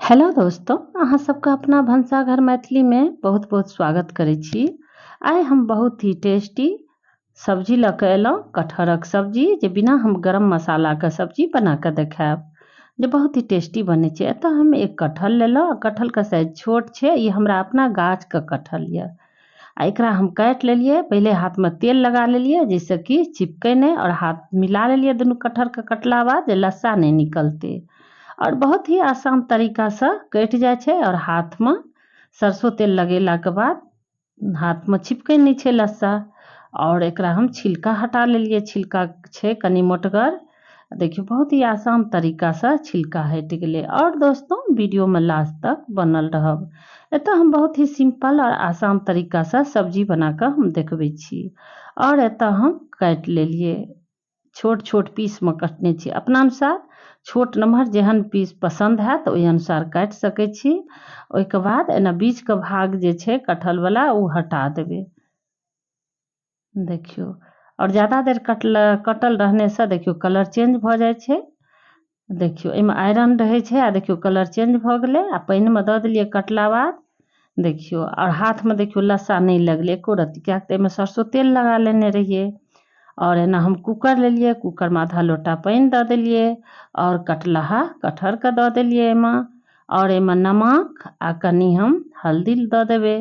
Hello दोस्तों, अहाँ सबके अपना भनसाघर मैथिली में बहुत बहुत स्वागत करै छी। आइ हम बहुत ही टेस्टी सब्जी लऽ के एलहुँ, कटहरक सब्जी, जे बिना हम गरम मसाला के सब्जी बना के देखायब, जे बहुत ही टेस्टी बनै छै। एतऽ हम एक कटहल लेलहुँ। कटहल के साइज छोट छै, ई हमरा अपना गाछ के कटहल यऽ। आ एकरा हम काटि लेलियै, पहिले हाथमे तेल लगा लेलियै जाहिसँ कि चिपकै नहि, आओर हाथ मिला लेलियै दुनू कटहरके कटला बाद जे लस्सा नहि निकलतै। आओर बहुत ही आसान तरीकासँ कटि जाइ छै, आओर हाथमे सरसो तेल लगेलाके बाद हाथमे चिपकै नहि छै लस्सा। आओर एकरा हम छिलका हटा लेलियै, छिलका छै कनि मोटगर, देखियौ बहुत ही आसान तरीकासँ छिलका हटि गेलै। आओर दोस्तों, वीडियोमे लास्ट तक बनल रहब। एतऽ हम बहुत ही सिंपल आओर आसान तरीकासँ सब्जी बनाकऽ हम देखबै छी। आओर एतऽ हम काटि लेलियै, छोट छोट पीसमे कटने छी। अपना अनुसार छोट नम्हर जेहन पीस पसन्द हैत ओहि अनुसार काटि सकै छी। ओहिके बाद एना बीचके भाग जे छै कटहलवला ओ हटा देबै, देखियौ। आओर ज्यादा देर कटल रहनेसँ देखियौ कलर चेंज भऽ जाइ छै। देखियौ एहिमे आयरन रहै छै, आ देखियौ कलर चेंज भऽ गेलै। आ पानिमे दऽ देलियै कटला बाद, देखियौ, आओर हाथमे देखियौ लस्सा नहि लगलै एको रत्ती, किएक तऽ एहिमे सरसो तेल लगा लेने रहियै। आओर एना हम कूकर लेलियै, कूकरमे आधा लोटा पानि दऽ देलियै आओर कटलहा कटहरके दऽ देलियै एहिमे। आओर एहिमे नमक आ कनि हम हल्दी दऽ देबै,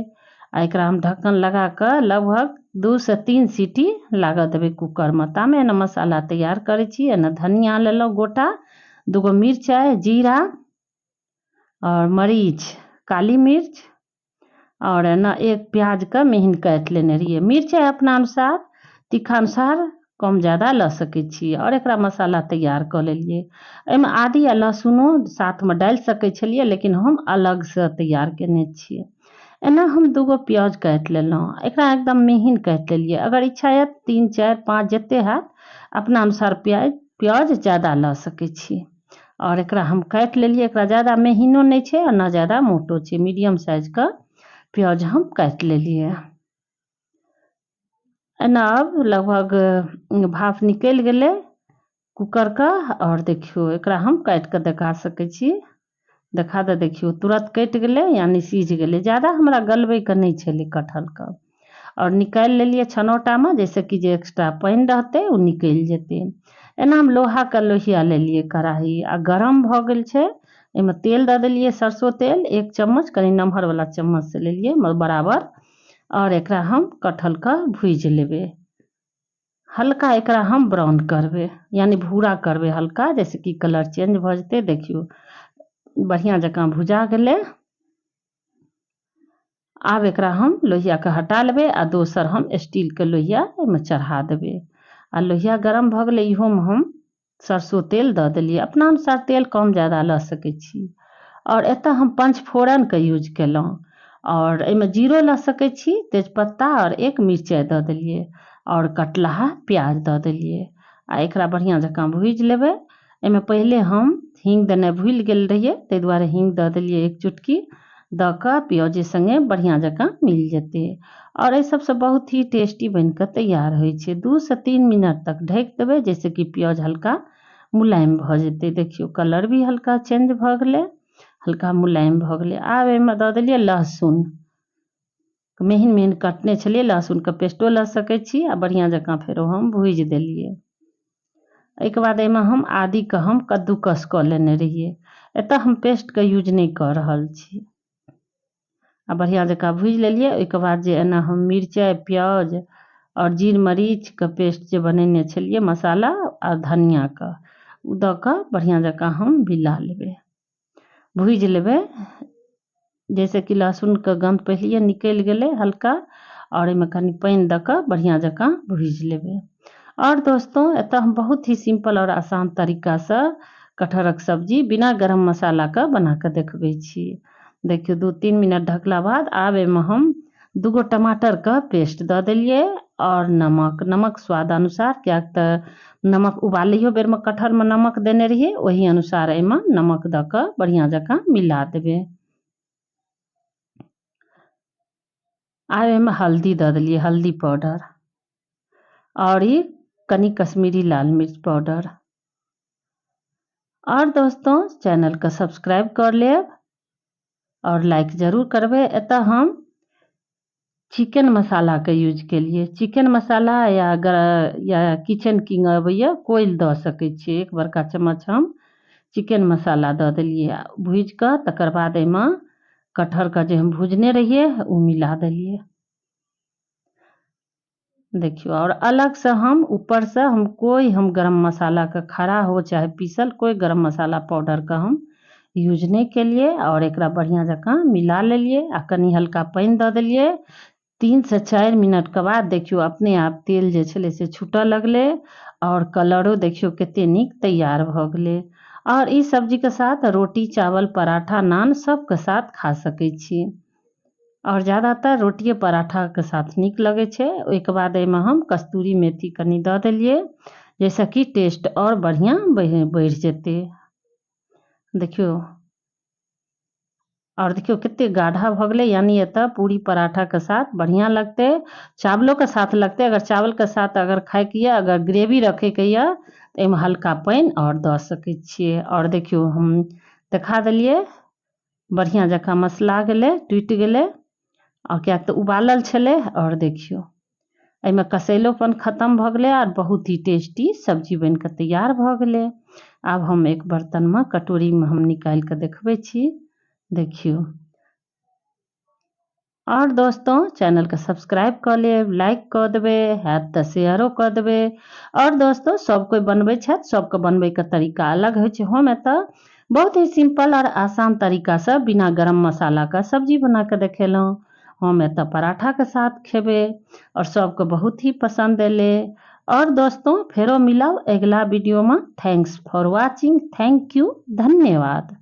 आ एकरा हम ढक्कन लगा कऽ लगभग 2 से 3 सीटी लागऽ देबै कूकरमे। तामे एना मसाला तैयार करै छी। एना धनिया लेलहुँ गोटा, 2 मिरचाइ, जीरा आओर मरीच, काली मिर्च, आओर एना एक प्याजके महीन काटि लेने रहियै। मिरचाइ अपना अनुसार तीखा अनुसार कम ज्यादा लऽ सकै छी। आओर एकरा मसाला तैयार कऽ लेलियै। एहिमे आदी आ लहसुनो साथमे डालि सकै छलियै, लेकिन हम अलगसँ तैयार केने छियै। एना हम 2 प्याज काटि लेलहुँ, एकरा एकदम महीन काटि लेलियै। अगर इच्छा हैत 3 4 5 जते हैत अपना अनुसार प्याज ज्यादा लऽ सकै छी। आओर एकरा हम काटि लेलियै, एकरा ज्यादा महीनो नहि छै आ ने ज्यादा मोटो छै, मीडियम साइजके प्याज हम काटि लेलियै। एना अब लगभग भाफ निकलि गेलै कूकरके। आओर देखियौ एकरा हम काटि कऽ देखा सकै छी, देखा दऽ, देखियौ तुरन्त कटि गेलै, यानी सीझ गेलै। ज्यादा हमरा गलबैके नहि छलै कटहरके। आओर निकालि लेलियै छनौटामे, जाहिसँ कि जे एक्स्ट्रा पानि रहतै ओ निकलि जेतै। एना हम लोहाके लोहिया लेलियै कड़ाही, आ गरम भऽ गेल छै। एहिमे तेल दऽ देलियै, सरसो तेल 1 चम्मच, कनि नमहरवला चम्मचसँ लेलियै बराबर। आओर एकरा हम कटहरके भुजि लेबै, हल्का एकरा हम ब्राउन करबै, यानी भूरा करबै हल्का, जैसे कि कलर चेंज भऽ जेतै। देखियौ बढ़िआँ जकाँ भुजा गेलै। आब एकरा हम लोहियाके हटा लेबै आ दोसर हम स्टीलके लोहिया एहिमे चढ़ा देबै। आ लोहिया गरम भऽ गेलै, इहोमे हम सरसो तेल दऽ देलियै। अपना अनुसार तेल कम ज्यादा लऽ सकै छी। आओर एतऽ हम पंचफोरनके यूज केलहुँ। आओर एहिमे जीरो लऽ सकै छी, तेजपत्ता आओर 1 मिरचाइ दऽ देलियै आओर कटलहा प्याज दऽ देलियै। आ एकरा बढ़िआँ जकाँ भुजि लेबै। एहिमे पहिले हम हींग देनाइ भूलि गेल रहियै, ताहि दुआरे हींग दऽ देलियै 1 चुटकी दऽ कऽ प्याजे सङ्गे बढ़िआँ जकाँ मिल जेतै। आओर एहि सबसँ बहुत ही टेस्टी बनि कऽ तैयार होइ छै। 2 से 3 मिनट तक ढकि देबै, जाहिसँ कि प्याज हल्का मुलायम भऽ जेतै। देखियौ कलर भी हल्का चेंज भऽ गेलै, हल्का मुलायम भऽ गेलै। आब एहिमे दऽ देलियै लहसुन, महीन महीन कटने छलियै लहसुनके पेस्टो लऽ सकै छी। आ बढ़िआँ जकाँ फेरो हम भुजि देलियै। एहिके बाद एहिमे हम आदीके हम कद्दूकस कऽ लेने रहियै। एतऽ हम पेस्टके यूज नहि कऽ रहल छी। आ बढ़िआँ जकाँ भुजि लेलियै। ओहिके बाद जे एना हम मिरचाइ, प्याज आओर जीर मरीचके पेस्ट जे बनेने छलियै मसाला आ धनियाके, ओ दऽ कऽ बढ़िआँ जकाँ हम मिला लेबै, भुजि लेबै, जाहिसँ कि लहसुनके गन्ध पहिलैए निकलि गेलै हल्का। आओर एहिमे कनि पानि दऽ कऽ बढ़िआँ जकाँ भुजि लेबै। आओर दोस्तों, एतऽ हम बहुत ही सिंपल आओर आसान तरीकासँ कटहरक सब्जी बिना गरम मसालाके बना कऽ देखबै छी। देखियौ 2-3 मिनट ढकला बाद आब एहिमे हम 2 टमाटरके पेस्ट दऽ देलियै आओर नमक, नमक स्वाद अनुसार, किएक तऽ नमक उबालैयो बेरमे कटहरमे नमक देने रहियै, ओहि अनुसार एहिमे नमक दऽ कऽ बढ़िआँ जकाँ मिला देबै। आब एहिमे हल्दी दऽ देलियै, हल्दी पाउडर, आओर ई कनि कश्मीरी लाल मिर्च पाउडर। आओर दोस्तों, चैनलके सब्सक्राइब कर लेब। आओर लाइक जरूर करबै। एतऽ हम चिकन मसालाके यूज केलियै। चिकन मसाला या किचन किंग अबैया, कोइ दऽ सकै छियै। 1 बड़का चम्मच हम चिकन मसाला दऽ देलियै आ भुजि कऽ तकर बाद एहिमे कटहरके जे हम भुजने रहियै ओ मिला देलियै। देखियौ, आओर अलगसँ हम ऊपरसँ हम कोइ हम गरम मसालाके खड़ा हो चाहे पीसल कोइ गरम मसाला पाउडरके हम यूज नहि केलियै। आओर एकरा बढ़िआँ जकाँ मिला लेलियै आ कनि हल्का पानि दऽ देलियै। 3 से 4 मिनटके बाद देखियौ अपने आप तेल जे छलै से छूटऽ लगलै आओर कलरो देखियौ कते नीक तैयार भऽ गेलै। आओर ई सब्जीके साथ रोटी, चावल, पराठा, नान सबके साथ खा सकै छी। आओर ज्यादातर रोटिए पराठाके साथ नीक लगै छै। ओहिके बाद एहिमे हम कस्तूरी मेथी कनि दऽ देलियै, जाहिसँ कि टेस्ट आओर बढ़िआँ बढ़ि जेतै। देखियौ, आओर देखियौ कते गाढ़ा भऽ गेलै, यानी एतऽ पूरी पराठाके साथ बढ़िआँ लगतै, चावलोके साथ लगतै। अगर चावलके साथ अगर खाइके यऽ, अगर ग्रेवी रखैके यऽ तऽ एहिमे हल्का पानि आओर दऽ सकै छियै। आओर देखियौ हम देखा देलियै, बढ़िआँ जकाँ मसला गेलै, टूटि गेलै, आओर किएक तऽ उबालल छलै। आओर देखियौ एहिमे कसैलोपन खतम भऽ गेलै आओर बहुत ही टेस्टी सब्जी बनि कऽ तैयार भऽ गेलै। आब हम एक बर्तनमे कटोरीमे हम निकालि कऽ देखबै छी। देखियौ, आओर दोस्तों चैनलके सब्सक्राइब कऽ लेब, लाइक कऽ देबै, हैत तऽ शेयरो कऽ देबै। आओर दोस्तों सब कोइ बनबै छथि, सबके बनबैके तरीका अलग होइ छै। हम एतऽ बहुत ही सिंपल आओर आसान तरीकासँ बिना गरम मसालाके सब्जी बना कऽ देखेलहुँ। हम एतऽ पराठाके साथ खेबै आओर सबके बहुत ही पसन्द एलै। आओर दोस्तों फेरो मिलब अगिला वीडियोमे। Thanks for watching, thank you, धन्यवाद।